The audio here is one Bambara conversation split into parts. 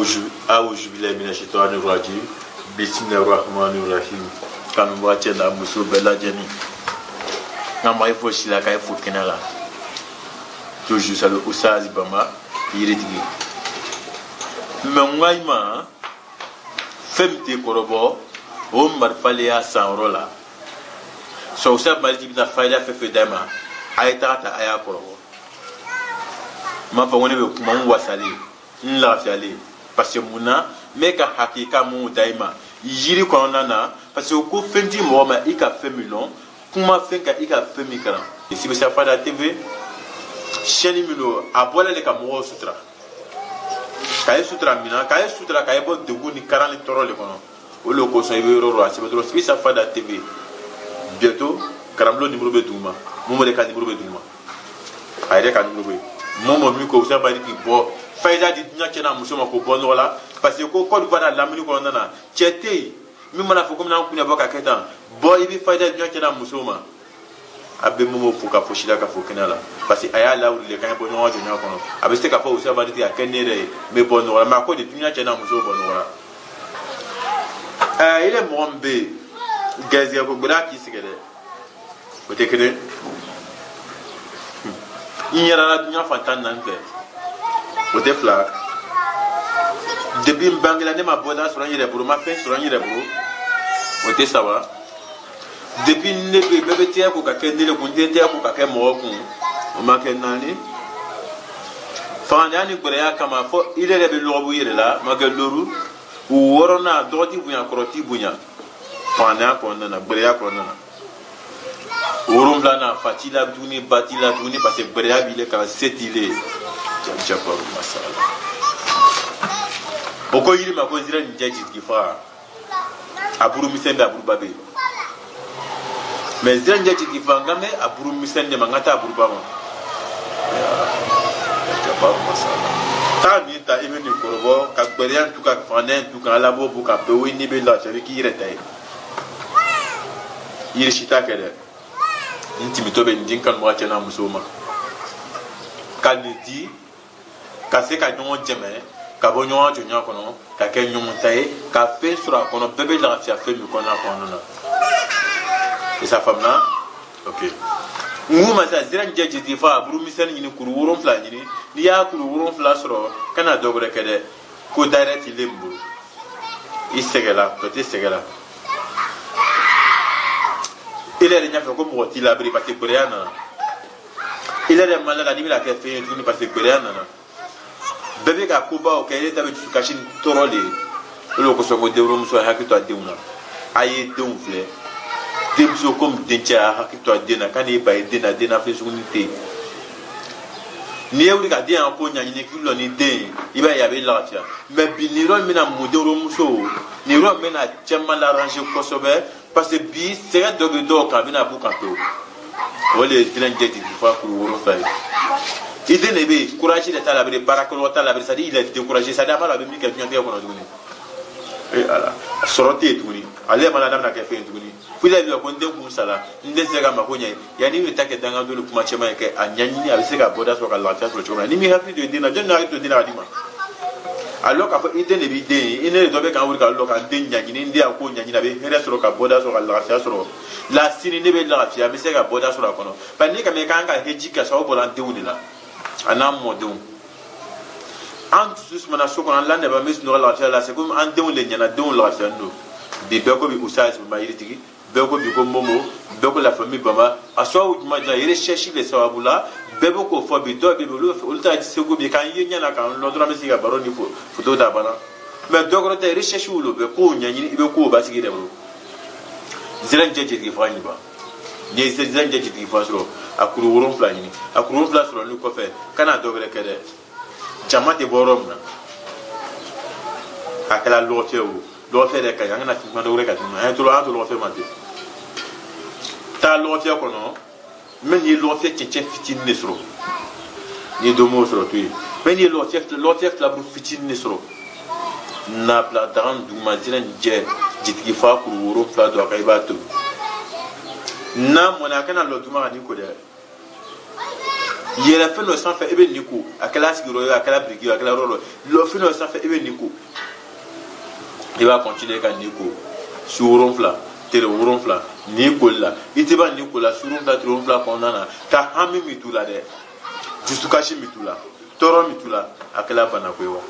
Awuzu bilahi mina shaitani rajim bisimilahi rahmani rahim. Kanubaga cɛ n'a muso bɛɛ lajɛlen, n'an b'a fo si la k'a ye fo kɛnɛ la. Toujours c'est le Oustaz Bamba yiritigi. Mais n ko i ma, fɛn min tɛ kɔrɔbɔ, o marifa le y'a san yɔrɔ la. Sɔ Oustaz Bamba yiritigi bɛna fayida fɛn fɛn d'a ma, a ye taga ta, a y'a kɔrɔbɔ. N m'a fɔ ko ne bɛ kuma n wasalen, n lafiyalen, parce que mun na n bɛ ka hakika mun da i ma yiri kɔnɔna na, parce que ko fɛn ti mɔgɔ ma i ka fɛn min lɔn, kuma fɛn kan i ka fɛn min kalan. Sibisa Fada TV, chaîne min don, a bɔla de ka mɔgɔw sutura, k'a ye sutura min na, k'a ye sutura, k'a ye bɔ degun ni karan ni tɔɔrɔ de kɔnɔ. O de kosɔn i bɛ yɔrɔ o yɔrɔ, a sɛbɛn dɔrɔn Sibisa Fada TV. Bientôt karamɔgɔ numéro bɛ duguma, mun de ka numéro bɛ duguma, a yɛrɛ ka numéro bɛ yen. Mɔmɔ min ko Oustaz Bamba k'i bɔ fayida di dunuya cɛ n'a muso ma k'o bɔ nɔgɔ la, parce que ko Côte d'Ivoire n'a lamini kɔnɔna na, cɛ tɛ yen min mana fɔ ko bɛna n kunna bɔ ka kɛ tan bɔn, i bɛ fayida di dunuya cɛ n'a muso ma. A bɛ Momo fo ka fo si la ka fo kɛnɛ la, parce que a y'a lawuli de k'an ye bɔ ɲɔgɔn jɔnya kɔnɔ. A bɛ se k'a fɔ Oustaz Bamba a kɛ ne yɛrɛ ye, n bɛ bɔ nɔgɔ la, mais a ko de dunuya cɛ n'a muso bɔ nɔgɔ la. Ɛɛ, i yɛrɛ mɔgɔ min bɛ yen, gɛrɛsɛgɛ ko gɛlɛya k'i sɛgɛn dɛ, o tɛ kelen. N yɛrɛ dunuya fan 14 fɛ, o tɛ fila. Depuis n bangela, ne ma bɔda sɔrɔ n yɛrɛ bolo, n ma fɛn sɔrɔ n yɛrɛ bolo, o tɛ saba. Depuis ne bɛ yen, bɛɛ bɛ tɛgɛ ko ka kɛ ne de kun, n tɛ tɛgɛ ko ka kɛ mɔgɔ kun, o ma kɛ naani. Fanganya ni gɛlɛya kama, fo i yɛrɛ bɛ lɔgɔ bɔ i yɛrɛ la, ma kɛ loru. Wɔɔrɔnan, dɔgɔ t'i bonya, kɔrɔ t'i bonya, fanganya kɔnɔna na, gɛlɛya kɔnɔna na. Wolonfilanan, fa t'i la tuguni, ba t'i la tuguni, parce que gɛlɛya b'i la ka se t'i le jabaru masala. O ko yiri ma ko zira nin jɛ jitigi faga, a buru misɛn bɛ, a buruba bɛ yen, mais zira nin jɛ jitigi faga, n kan bɛ a buru misɛn de ma, n ka taa a buruba ma. Jabaru masala, taa nin ta, i bɛ nin kɔrɔbɔ ka gɛlɛya tu ka fanga tu ka ala bɔ bu ka pewu. N'i bɛ lafiya, i bɛ k'i yɛrɛ ta ye. Yiri si t'a kɛ dɛ. N timitɔ bɛ nin di n kanubaga cɛ n'a musow ma, ka nin di ka se ka ɲɔgɔn dɛmɛ ka bɔ ɲɔgɔn jɔnya kɔnɔ, ka kɛ ɲɔgɔn ta ye, ka fɛn sɔrɔ a kɔnɔ, bɛɛ bɛ lafiya fɛn min kɔnɔna na. I sa faamuna? Ok, n ko ma sisan, zira jɛ jitigi fa, a buru misɛnnin ɲini, kuru 7 ɲini. N'i y'a kuru 7 sɔrɔ, kana dɔ wɛrɛ kɛ dɛ, ko dayɛrɛ t'i le min bolo, i sɛgɛla tɔ tɛ sɛgɛ la, i yɛrɛ ɲɛfɛ ko mɔgɔ t'i labiri, parce que gɛlɛya nana. I yɛrɛ ma la n'i bɛna kɛ fɛn ye tuguni, parce que gɛlɛya nana. Bɛɛ bɛ ka kobaw kɛ, e ta bɛ dusukasi ni tɔɔrɔ de ye. O de kosɔn ko denwolomuso, a hakili to a denw na. A ye denw filɛ, denmuso komi dencɛ, a hakili to a den na, kan'i ba ye den na, den na fɛn suguni tɛ yen. N'i ye wuli ka den ka ko ɲɛɲini k'i lɔ ni den ye, i b'a ye a bɛ lafiya. Mais bi, nin yɔrɔ in bɛna mun denwolomuso, nin yɔrɔ in bɛna caman l'arranger kosɛbɛ, parce que bi sɛgɛ dɔ bɛ dɔw kan, a bɛna b'u kan pewu. O de ye zira jɛ jigin f'a kuru 7 ye. I den de bɛ yen, courage de t'a la, a bɛ baarakɛyɔrɔ t'a la, a bɛ, c'est à dire il est découragé, c'est à dire a b'a dɔn a bɛ min kɛ diɲɛlatigɛ kɔnɔ tuguni. Ee ala, sɔrɔ tɛ yen tuguni, ale yɛrɛ ma la n'a bɛna kɛ fɛn ye tuguni. Fo i yɛrɛ ko n den kun sara, n den tɛ se ka mako ɲɛ. Yanni i bɛ taa kɛ dangadon ni kuma caman ye kɛ a ɲɛɲini, a bɛ se ka bɔda sɔrɔ ka lafiya sɔrɔ cogo min na. Ni m'i hakili to i den na, jɔnni hakili to den na ka d'i ma? A lɔn k'a fɔ i den de b'i den ye. I ne de dɔ bɛ k'an wuli ka lɔ k'an den ɲɛɲini, n den y'a ko ɲɛɲini, a bɛ hɛrɛ sɔrɔ ka bɔda sɔrɔ ka lafiya sɔrɔ la. Sini ne bɛ lafiya, n bɛ se ka bɔda sɔrɔ a kɔnɔ, bari ne ka mɛn k'an ka heji kɛ sababu bɔra an denw de la, a n'an mɔdenw. An dusu sumana so kɔnɔ, an lamɛn, an bɛ sunɔgɔ lafiya la, c'est comme an denw de ɲɛna, denw lafiyalen don. Bi bɛɛ ko bi Oustaz Bamba yiritigi, bɛɛ ko bi ko Momo, bɛɛ ko la famille Bamba. A sababu jumɛn jumɛn recherche de sababu la, bɛɛ bɛ k'o fɔ bi. Dɔw bɛ yen, olu ta seko bi k'an ye ɲɛna k'an lɔn dɔrɔn, an bɛ sigi ka baro ni photo ta banna. Mais dɔ kɔrɔ tɛ, recherche wolo bɛ kow ɲɛɲini, i bɛ kow basigi i yɛrɛ bolo. Zira jɛ jitigi fa ɲini ba, n'i ye zira jɛ jitigi fa sɔrɔ, a kuru 7 ɲini. A kuru 7 sɔrɔli kɔfɛ, kana dɔ wɛrɛ kɛ dɛ. Jama tɛ bɔ yɔrɔ min na, a kɛra lɔgɔfiyɛ o, lɔgɔfiyɛ yɛrɛ ka ɲi, an kana kuma dɔ wɛrɛ ka tɛmɛ. An ye to lɔgɔfiyɛ ma ten. Taa lɔgɔfiyɛ kɔnɔ mɛ, n'i ye lɔgɔfiyɛ cɛncɛn fitinin de sɔrɔ, n'i ye donbolo sɔrɔ to yen. Mɛ n'i ye lɔgɔfiyɛ filaburu fitinin de sɔrɔ, n'a bila daga duguma, zira jɛ jitigi fa kuru 7 don a kan, i b'a tobi. N'a mɔna, a kana lɔ duguma ka n'i ko dɛ. Yɛlɛ fɛn dɔ sanfɛ, i bɛ nin ko, a kɛla sigiyɔrɔ ye, a kɛla biriki ye, a kɛla yɔrɔ dɔ ye, lɔ fɛn dɔ sanfɛ, i bɛ nin ko, i b'a continuer ka nin ko su 7, tere 7. Nin koli la, i tɛ ban nin ko la su 7, tere 7 kɔnɔna na, ka hami min t'u la dɛ, dusukasi min t'u la, tɔɔrɔ min t'u la, a kɛla banako ye wa,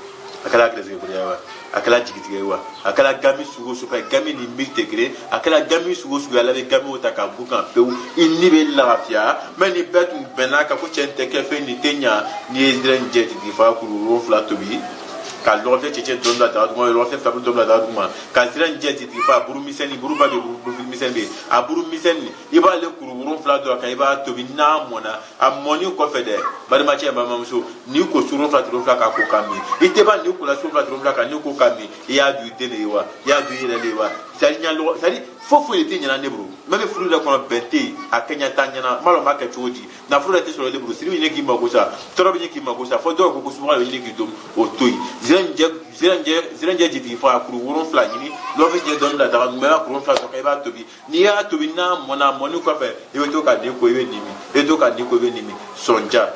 a kɛla gɛrɛsɛgɛ ye wa, a kɛla jigitigɛ ye wa, a kɛla gami sugu o sugu ye, gami ni miiri tɛ kelen, a kɛla gami sugu o sugu ye, Ala bɛ gamiw ta ka b'u kan pewu, i ni bɛ lafiya. Mɛ ni bɛɛ tun bɛn'a kan ko cɛ tɛ kɛ fɛn nin tɛ ɲa, n'i ye zɛrɛnjɛ tigi fa kuru 7 tobi, ka lɔgɔfiyɛ cɛcɛ dɔɔni bila daga duguma, lɔgɔfiyɛ fila dɔɔni bila daga duguma, ka zɛrɛnjɛ tigi fa buru misɛnnin, buruba bɛ, buru misɛnnin bɛ yen, a buru misɛnnin, i b'ale kuru 7 don a kan, i b'a tobi. N'a mɔnna, a mɔni kɔfɛ dɛ, balimacɛ, balimamuso, n'i ko su 7, tile 7 k'a ko ka min, i tɛ ban n'i ko la su 7, tile 7 ka n'i ko ka min, i y'a dun i den de ye wa, i y'a dun i yɛrɛ de ye wa? C'est à dire ɲalɔgɔ, c'est à dire foyi foyi de tɛ ɲɛna ne bolo. Même furu yɛrɛ kɔnɔ, bɛn tɛ yen, a kɛ ɲɛ t'a ɲɛna, n b'a dɔn n b'a kɛ cogo di. Nafolo yɛrɛ tɛ sɔrɔ ne bolo, siri bɛ ɲini k'i mako sa, tɔɔrɔ bɛ ɲini k'i mako sa, fo dɔw ko ko subaga bɛ ɲini k'i dɔn, o to yen. Zɛrɛnjɛ jitigi fɔ, a kuru 7 ɲini, lɔfɛ ɲɛ dɔɔni bila daga duguma, i b'a kuru 7 sɔrɔ, i b'a tobi. N'i y'a tobi, n'a mɔnna, a mɔni kɔfɛ, i bɛ to ka nin ko, i bɛ nin min, i bɛ to ka nin ko, i bɛ nin min. Sɔnja,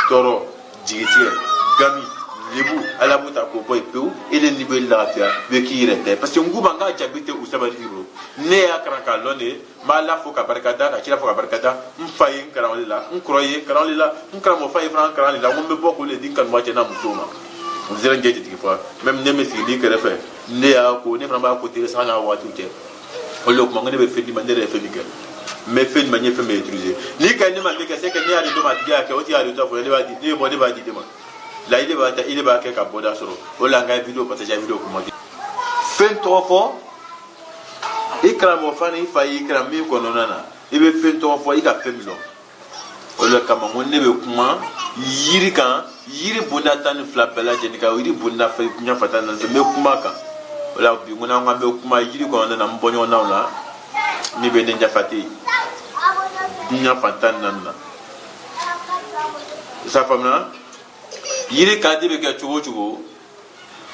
tɔɔrɔ, jigitigɛ, gami, lebu, Ala b'o ta k'o bɔ yen pewu, e de ni bɛ lafiya, i bɛ k'i yɛrɛ tɛ, parce que nkuba n ka jaabi tɛ u sabali bolo. Ne y'a kalan k'a lɔn de, n b'a la fo ka barika da, ka kira fo ka barika da. N fa ye n kalan o de la, n kɔrɔ ye n kalan o de la, n karamɔgɔ fa ye fana n kalan o de la. N ko n bɛ bɔ k'o de di n kanuba cɛ n'a musow ma. Zɛrɛnjɛ jitigi fɔ, même ne bɛ sigi n'i kɛrɛfɛ, ne y'a ko, ne fana b'a ko teri sanga n'a waatiw cɛ. O de kuma, ko ne bɛ fɛn d'i ma, ne yɛrɛ ye fɛn min kɛ, n bɛ fɛn di ma, n ye fɛn min utiliser. N'i ka ne ma min kɛ, c'est que ne y'a di dɔ ma, a tigi y'a kɛ, o tigi y'a di dɔ fɔ, ne b'a di, ne bɛ bɔ, ne b'a di de ma la, i de b'a ta, i de b'a kɛ ka bɔda sɔrɔ. O la, n ka vidéo partager, vidéo kuma di fɛn tɔgɔ fɔ, i karamɔgɔ fa ni i fa y'i kalan min kɔnɔna na, i bɛ fɛn tɔgɔ fɔ, i ka fɛn min lɔn. O de kama, n ko ne bɛ kuma yiri kan, yiri bonda 12 bɛɛ lajɛlen kan, yiri bonda ɲɛfɛ 14, n bɛ kuma kan. O la bi, n ko n'an ko an bɛ kuma yiri kɔnɔna na, n bɔ ɲɔgɔnnaw la, min bɛ ne ɲɛfɛ ten, diɲɛ fan 14 na sa, faamuya. Yiri kadi bɛ kɛ cogo o cogo,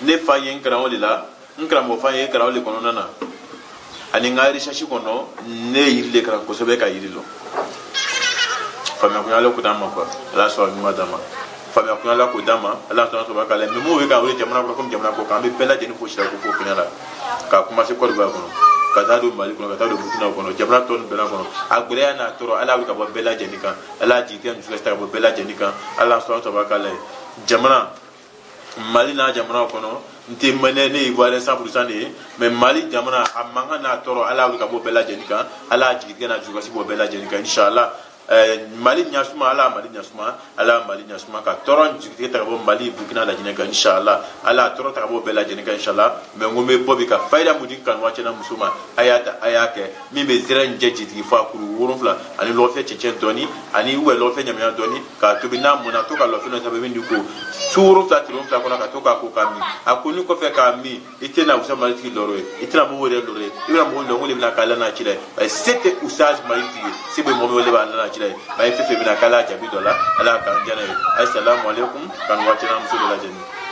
ne fa ye n kalan o de la, n karamɔgɔ fa ye n kalan o de kɔnɔna na, ani n ka recherche kɔnɔ, ne ye yiri de kalan kosɛbɛ ka yiri lɔn. Faamuya kun Ala k'o d'an ma quoi, Ala sɔrɔ ɲuman d'an ma, faamuya kun Ala k'o d'an ma, Ala sɔrɔ sɔrɔ k'a la. Mais mun bɛ ka wele jamana kɔnɔ, komi jamana kɔ kan, an bɛ bɛɛ lajɛlen fo sira ko fo kɛnɛ la, ka commencer Côte d'Ivoire kɔnɔ, ka taa don Mali kɔnɔ, ka taa don Burkina kɔnɔ, jamana tɔ ninnu bɛɛ la kɔnɔ. A gɛlɛya n'a tɔɔrɔ, Ala wuli ka bɔ bɛɛ lajɛlen kan, Ala jigitigɛ muso ka bɔ bɛɛ lajɛlen kan, Ala sɔrɔ sɔrɔ k'a la ye. Jamana Mali n'a jamana kɔnɔ, n tɛ mɛnɛ, ne ye Ivoirien 100% de ye, mais Mali jamana a mankan n'a tɔɔrɔ, Ala wuli ka bɔ bɛɛ lajɛlen kan, Ala jigitigɛ n'a dusukasi bɔ bɛɛ lajɛlen kan, inshallah. Mali ɲasuma, Ala Mali ɲasuma, Ala Mali ɲasuma, ka tɔɔrɔ jigitigɛ ta ka bɔ Mali, Burkina, Lajinɛ kan, inshallah. Ala tɔɔrɔ ta ka bɔ bɛɛ lajɛlen kan, inshallah. Mais n ko n bɛ bɔ bi ka fayida mun di kanuwa cɛ n'a muso ma, a y'a ta, a y'a kɛ. Min bɛ zɛrɛn jɛ jitigi fɔ, a kuru 7 ani lɔgɔfiyɛ cɛncɛn dɔɔni ani wɛ lɔgɔfiyɛ ɲamaɲa dɔɔni, k'a tobi. N'a mɔnna, to ka lɔfiyɛ dɔ sanfɛ, min ko su 7, tile 7 kɔnɔ, ka to k'a ko k'a min. A ko ni kɔfɛ k'a min, i tɛna usa Mali tigi lɔrɔ ye, i tɛna mɔgɔw yɛrɛ lɔrɔ ye, i bɛna mɔgɔw lɔrɔ de bɛna k'ala n'a cira ye, parce que se tɛ usa Mali tigi, se bɛ mɔgɔ min wele b'a n'a cira ye. A ye fɛn fɛn bɛna k'ala jaabi dɔ la, Ala k'an diya n'a ye. Assalamu alaikum, kanuwa cɛ n'a muso bɛɛ lajɛlen.